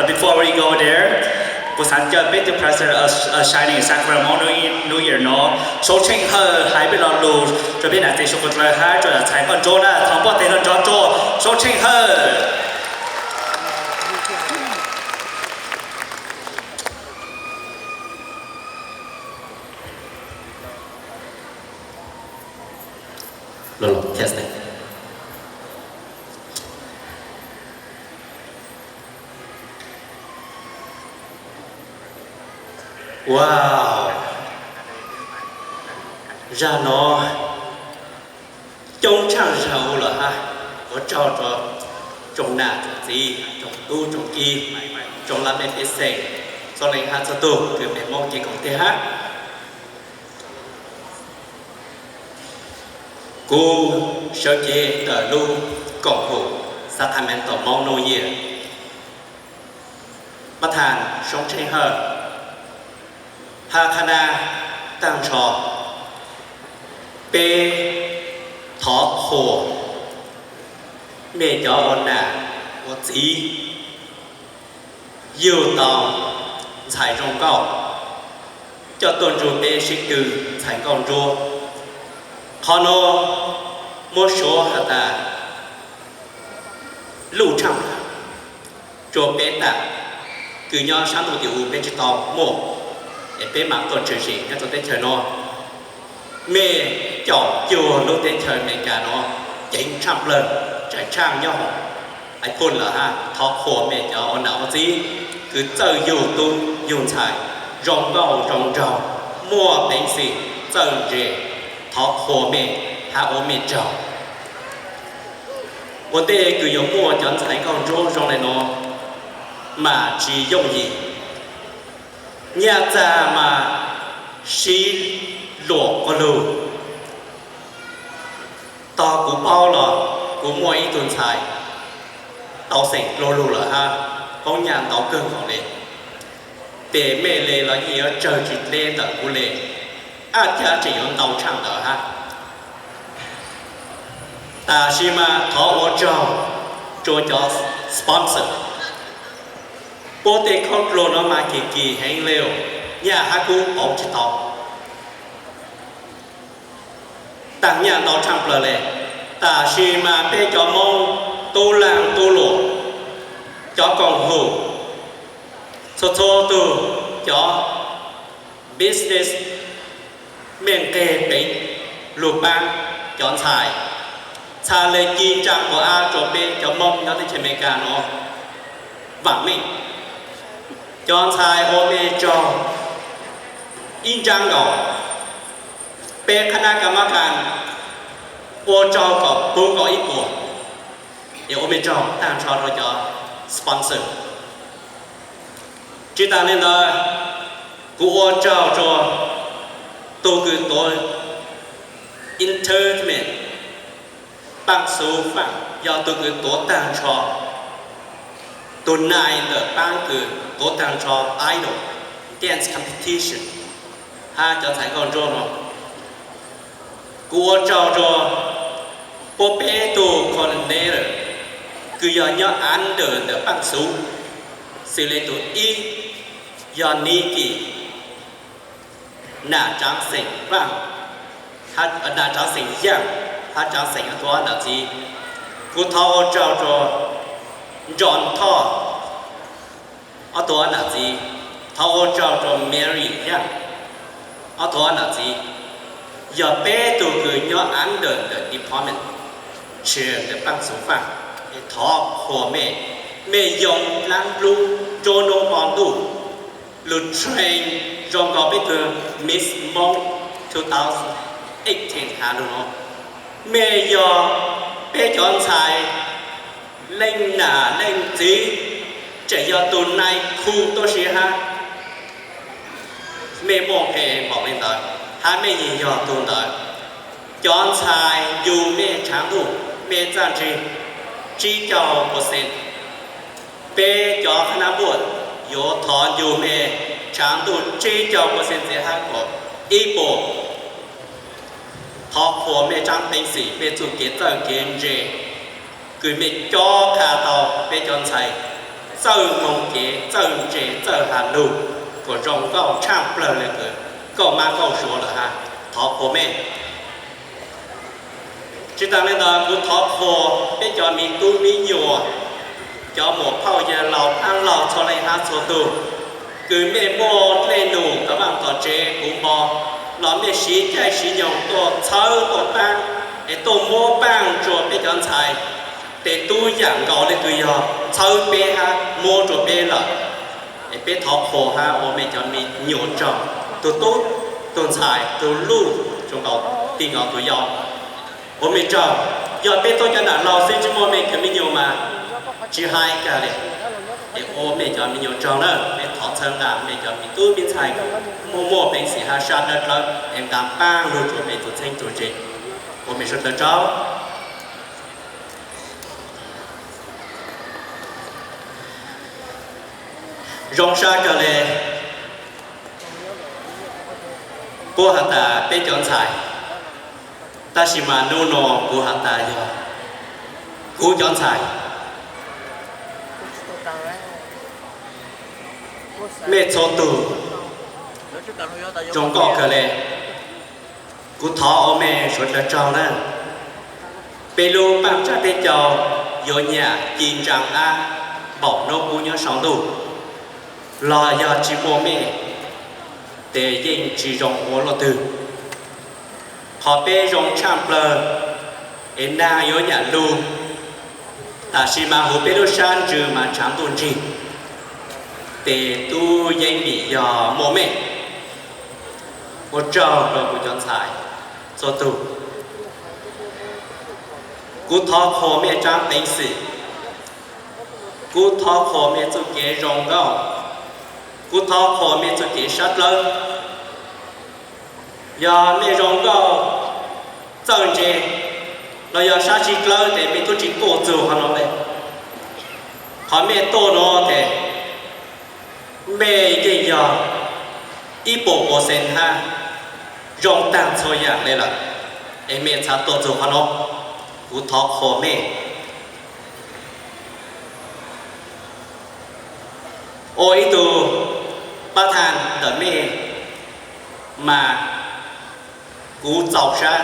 Before we go there, kuv xav caw peb tus president of Shining Sacrament New Year no, Soob Tsheej Hawj, hais peb lo lus rau peb nam txiv suav dlawg hab rau yam ntxhais nkauj nruab na, thov npuaj tes nrov nrov rau Soob Tsheej Hawj. Wow, zag no coob tshaj zag ub lawm hab. Ua tsaug rua tsoom nam tsoom txiv, tsoom tub tsoom ki, tsoom laj mej pej xeem, txhua leej hab txhua tug kws mej Moob kev koom tiag hab. Kuv sawv cev ntawm lub koom haum Sacramento Hmoob New Year, Pab Thas Soob Tsheej Hawj, hab qhab nab taag nrho, peb thov qhuas mej cov ua nam ua txiv yug tau ntxhais zoo nkauj, coj tuaj nrug peb sib tw ntxhais nkauj nruab. Qhov nuav muab suav has tas luj tshaaj rua peb tam, kws nyob saab ntuj tim u peb tsi tau muaj, es peb maam tuaj tshwm sim nyob rua teb chaws nuav. Mej caum cuag lub teb chaws Amelikas nuav ceev tshaaj plawg, tsaam tshaaj nyob hoom ais phum lawm hab. Thov qhuas mej cov ua nam ua txiv kws txawj yug tub yug ntxhais zoo nkauj zoo nraug, muaj peev xwm txawj ntse. Thov qhuas mej hab ua mej tsaug. Ua ntej kws yuav muaj cov ntxhais nkauj nruab zoo le nuav mas tsi yooj yim. Nyaj txag mas sib luam quas lug. Tog kuv paub los kuv muaj ib tug ntxhais tau xeem dlua lug lawm hab, qoob nyaj ntau kawg nkaus le. Tes mej le los yeej yuav tsawg tsi dleb ntawm kuv le, ab caab tseem yuav ntau tshaaj ntawd hab. Tam sis mas thov ua tsaug rua cov sponsor, puab tej khaub dluag nuav mas kim kim heev le, nyaj hab kub pauv tsi tau. Taag nyaj ntau tshaaj plawg le, tam sis mas peb cov Moob tub laag tub luam, cov koom haum, txhua txhua tug cov business, mej nqeg peev lug paab cov ntxhais, txhad le ci ntsaa quas av rua peb cov Moob nyob teb chaws Amelikas nuav vaam meej. Cov ntxhais ua mej tsaug ib ntsaa nkaus, peb qhab nab ka mab ka ua tsaug kom puv nkaus ib puas, es ua mej tsaug taag nrho rua cov sponsor. Tsi taag le ntawd, kuv ua tsaug rua tug kws tuav entertainment, paaj xuv faam, yog tug kws tuav taag nrho tug nai ntawm paab kws tuav taag nrho idol, dance competition, hab cov ntxhais nkauj nruab nuav. Kuv ua tsaug rua puab peb tug coordinator kws yog nyob under ntawm paaj xuv, xws le tug ib yog Niki, nam tsaav xeem Vaaj, nam tsaav xeem Yaaj, hab tsaav xeem ob tug nam txiv. Kuv thov ua tsaug rua Nroo Thoj, ob tug nam txiv. Thov ua tsaug rua Mary Yaaj, ob tug nam txiv. Yog peb tug kws nyob under ntawm department chair ntawm paaj xuv faam, es thov qhuas mej, mej yoo dlaab dlub nruab hnub hmo ntuj lug train zoo nkaus peb tug Miss Moob two thousand eighteen has lug nuav. Mej yog peb cov ntxhais leej nam leej txiv, tseem yog tug nai khu tuab si hab. Mej muaj nqe npaum le ntawd, hab mej yeej yog tug ntawd. Cov ntxhais yug mej tshaav ntuj, mej txaj ntsig tsib caug percent. Peb cov qhab nab npuaj yuav thov yug mej tshaav ntuj tsib caug percent ntxiv hab kuas ib puas. Thov qhuas mej tsaab peev xwm, mej txuj kev txawj kev ntse, kws mej cob qha tau peb cov ntxhais txawj moo kev, txawj ntse, txawj has lug, kuas zoo nkauj tshaj plawg le kws nkauj mab nkauj suav lawm hab. Thov qhuas mej. Tsi taag le ntawd, kuv thov qhuas peb cov miv tub miv nyuas, cov muam phauj yawg laus dlaab laug txhua leej hab txhua tug, kws mej muaj dlej num tom vaaj tom tsev kuv npo, los mej siv caij siv nyoog tuaj txhawb tuaj paab, es tuaj muab paaj rua peb cov ntxhais, tes tub yaam nkaus le kws yog txhawb peb hab muab rua peb lawm. Es peb thov qhuas hab ua mej cov miv nyuas tsaug, tug tub, tug ntxhais, tug luj, tug nkaus, tij nkaus tug yau. Ua mej tsaug, yog peb tuab cov nam laug xwb tsi muaj mej cov miv nyuas mas tsi hais kag le. Es ua mej cov miv nyuas tsaug na, mej thov txhawb nqaa mej cov miv tub miv ntxhais muaj muaj peev xwm hab sab dlawb dlawb es nqaa paaj lug rua mej tug txheeb tug ze. Ua mej suav dlawg tsaug. Zoo sab kag le, puab has tas peb cov ntxhais, tab sis mas nub nua kuv has tas yog kuv cov ntxhais. Mej txhua tug zoo nkauj kag le, kuv thov ua mej suav dlawg tsaug na. Peb lub paaj tsab teb caug yuav nyam ci ntsaa dlaab npaum nub qub nyob sau ntuj, los yog tsi muaj mej, tes yeej tsi zoo ua luaj twg. Qhov peb zoo tshaj plawg, es naag yuav nyam lug, tab sis mas huv peb lub sab ntsws mas tshaav ntuj nrig, tes tub yeeb vim yog muaj mej. Ua tsaug rua kuv cov ntxhais txhua tug. Kuv thov qhuas mej tsaab peev xwm, kuv thov qhuas mej txuj kev zoo nkauj, kuv thov qhuas mej txuj kev sab dlawb. Yog mej zoo nkauj txawj ntse, los yog sab tsi dlawb tes mej tub tsi tuaj txug qhov nuav le. Qhov mej tuaj nuav tes mej yeej yog ib puas percent hab zoo taag txhua yaam le lawm, es mej txhad tuaj txug qhov nuav, kuv thov qhuas mej. Ua ib tug pab thaaj ntawm mej mas kuv txaus sab,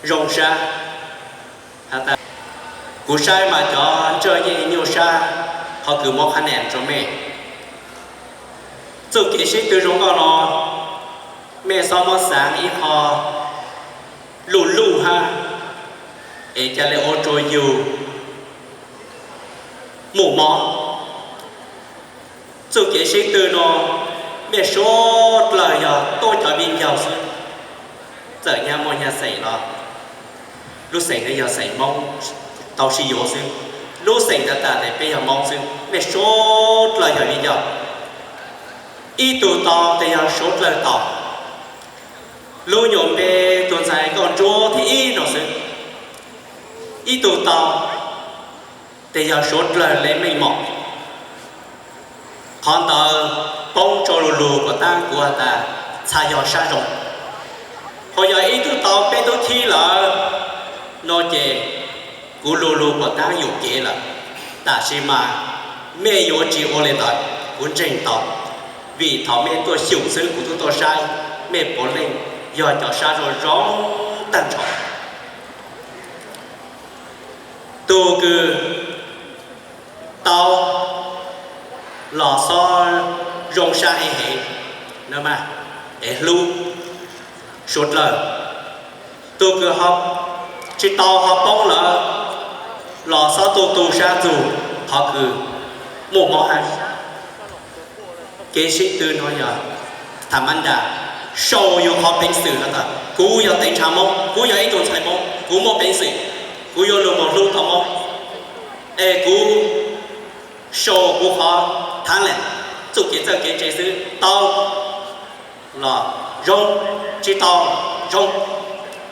zoo sab. Kuv saib mas cov ntswj yeej nyuaj sab qhov kws muab qhab nees rua mej. Txuj kev sib tw zoo nkauj no, mej xob muab xaav ib qho luj luj hab, es ca le ua rua yug muaj mob. Txuj kev sib tw no, mej suav dlawg yog tuab cov viv ncaus xwb. Txawm nyag muaj nyag xeem los, lub xeem no yog xeem Moob tau sib yuav xwb. Lub xeem tas tas tes peb yog Moob xwb, mej suav dlawg yog viv ncaus. Ib tug tau tes yog suav dlawg tau. Lub nyuas npe tug ntxhais Nkauj Ntsuab thib ib no xwb. Ib tug tau tes yog suav dlawg le meej mom. Qhov ntawd poob rua lug lug puas taab kuv has tas txhad yog sab zoo. Ho yog ib tug tau peb tug thib lawm no ces kuv lug lug puas taab yuam kev lawm. Tab sis mas mej yuav tsi ua le ntawd kuv ntseeg tau, vim thaum mej tuaj xyum xwb kuv tub tuaj saib, mej puav leej yog cov sab zoo zoo taag nrho. Tug kws tau los xob zoo sab heev heev, es hlub suav dlawg. Tug kws tsi tau ho poob lawm los xob tu tu sab txug qhov kws muaj mob hab. Kev sib tw no yog tham ma ntas, sau yug qhov peev xwm has tas kuv yog teev nrha Moob, kuv yog ib tug ntxhais Moob, kuv muaj peev xwm, kuv yuav lug moog hlub tau Moob, es kuv sau kuv qhov thaab le txuj kev txawj kev ntse xwb, tau los zoo, tsi tau zoo,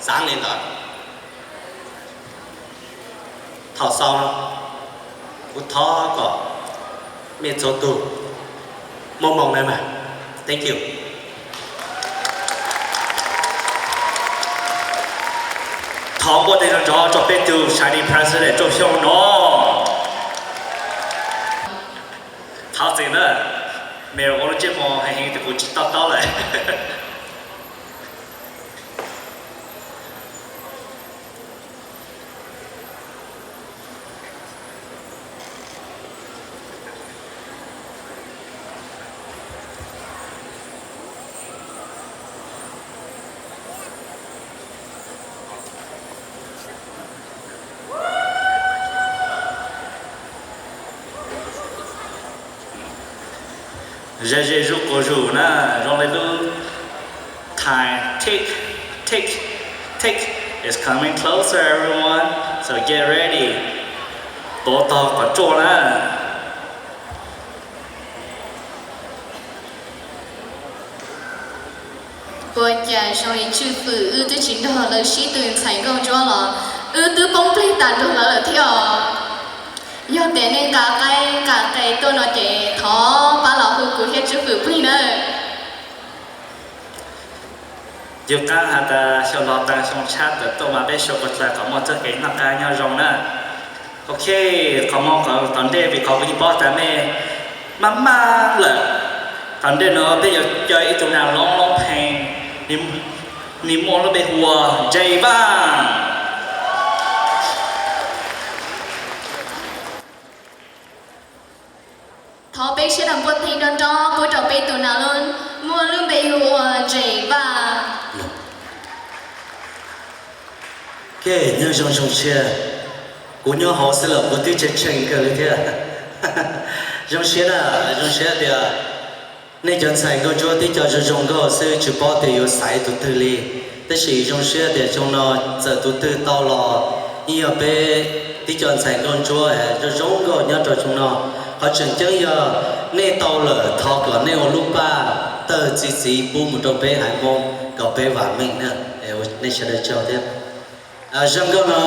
xaav le ntawd. Thaum xaus no, kuv thov kom mej txhua tug muaj moog le mas. Thank you. Thov npuaj tes nrov nrov rua peb tug Chinese president Tsooj Xyooj no. Thov txim na, me ua lub ntsej muag heev heev ces kuv tsis to taub lawm. Ze ze zuj zus na, zoo li lub time tick, tick, tick is coming closer, everyone. So get ready. Tuav tog kom ruaj na. Ua cas zoo li tswj fwm wb twb tsis nrog lawv sib tw ntxhais nkauj ntsuab los wb twb poob plig tag nrho lawv lawm thiab os. Yog tias nej nqa qaib nqa qe tuaj no ces thov pab los hu kuv thiab tswj fwm plig nawb. Yus qab has tas xyoo no tag xyoo tshaj tawm tuaj mas peb suav puas txawj kom muaj txoj kev noj qab nyob zoo na. Ok, qhov mo qhov tom ntej vim qhov kuv yeej paub tas nej maj maj lawm. Tom ntej no peb yuav coj ib tug nas loob loob pheej, nws muaj lub npe hu ua J Vaj. Thov peb sawv daws npuaj theej nrov nrov pub rau peb tus nas loob muaj lub npe hu ua J Vaj. Kej nyob zoo zoo siab, kuv nyob hauv xwb los kuv twb tshee tshee kawg li thiab. Zoo siab na, zoo siab tias nej cov ntxhais nkauj ntsuab tib co zoo zoo nkauj xwb tsis paub tias yuav xaiv tus twg li. Tab sis zoo siab tias xyoo no txawm tus twg tau los yeej yog peb tib co ntxhais nkauj ntsuab zoo zoo nkauj nyob rau xyoo no. Qhov tseem ceeb yog nej tau lawm thov kom nej ua lub paj tawg txi txiv pub mus rau peb haiv Hmoob kom peb vam meej na. Nej sawv daws tsaug thiab. Zoo nkauj no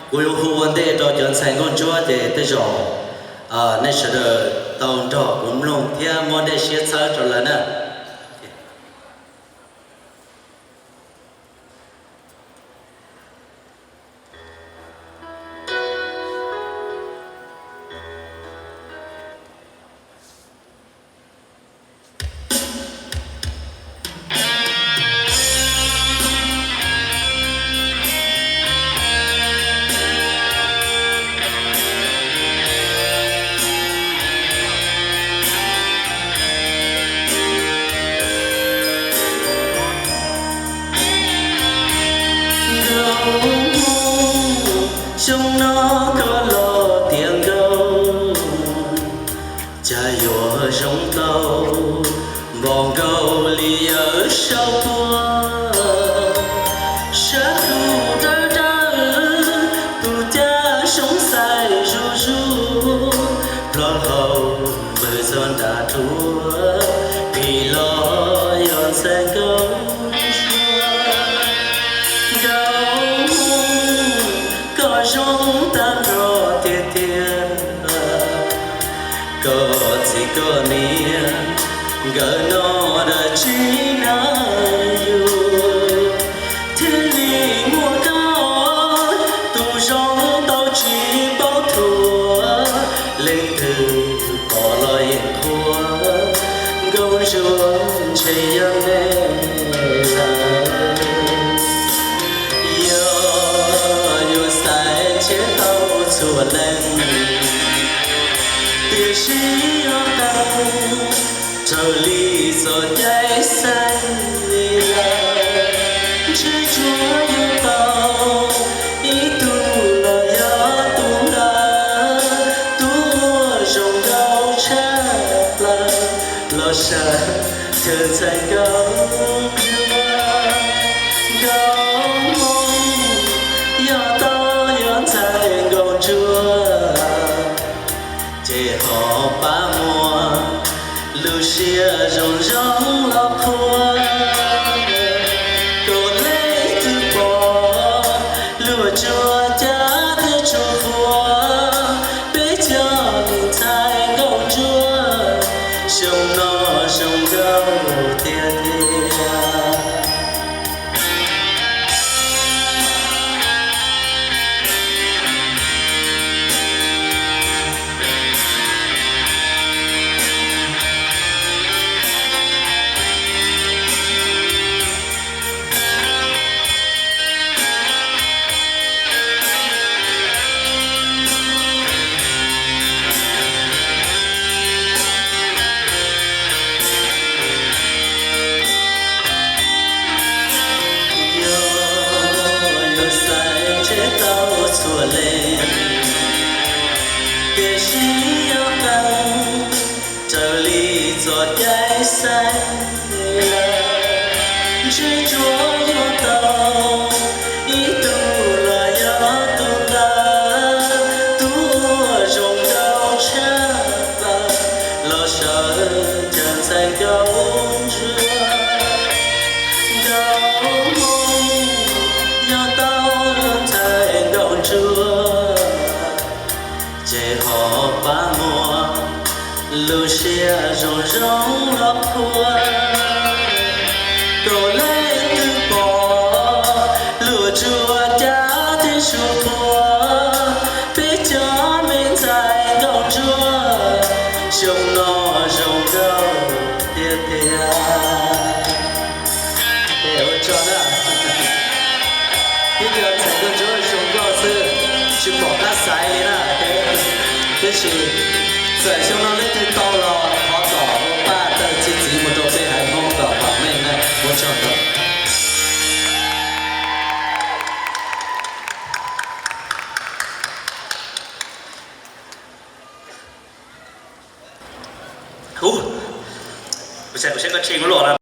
kuv yuav hu ua ntej rau cov ntxhais nkauj ntsuab ces tej zaum nej sawv daws tau nrog kuv mloog thiab muab dej siab txhawb rau lawv na. Nkauj Hmoob, xyoo no koj los tiav nkauj, cas yuav zoo tau npaum nkaus li yawm saub puag. Sab tus dawb dawb, tus caj xyoob xaim zuj zus, plaub hau npawg txog nram ruag, phim los yog ntxhais nkauj ntsuab. Nkauj Hmoob, koj zoo tag nrho tiag tiag. Koj txiv koj niam nkawd noj dab tsi na yus, thiaj li muaj koj tus zoo tau tsis paub thuav. Leej twg pom los yeej qhuas, nkauj ntsuab ntshe yog nej lawm. Yog yuav xaiv ntshe tau txhua leej, tiam sis yog tau raws li txoj cai xaiv li lawm, ntshe tsuas yuav tau ib tug los yog tus ntawd, tus uas zoo nkauj tshaj plaws los sawv chaw ntxhais nkauj ntsuab. Nkauj Hmoob, yog tau yuav ntxhais nkauj ntsuab, ces ho pab muab lub siab zoo zoo los qhuas. Kom leej twg pom luag tsuas cav thiab tsuas qhuas, peb cov ntxhais nkauj ntsuab xyoo no zoo nkauj tiag tiag. Caij xeeb lawm, ntshe tsuas yuav tau ib tug los yog tus ntawd, tus uas zoo nkauj tshaj plaws los sawv caw ntxhais nkauj ntsuag. Nkauj Hmoob yog tau ntxhais nkauj ntsuag, ces ho pab muab lub siab zoo zoo los qhuas. Kaum leej twg pom luag tsuas cav thiab sub qhuas, peb cov me ntxhais nkauj ntsuag, xyoo no zoo nkauj tiag tiag. Es ua tsaug na, peb cov ntxhais nkauj ntsuag zoo nkauj xwb, tsis pom qab xaiv li na. Tiam sis txawm xyoo no leej twg tau los thov kom ua paj tawg txi txiv mus rau peb haiv Hmoob kom vam meej na. Ua tsaug ntau. Ub, kuv saib koj tsheej ua luaj na.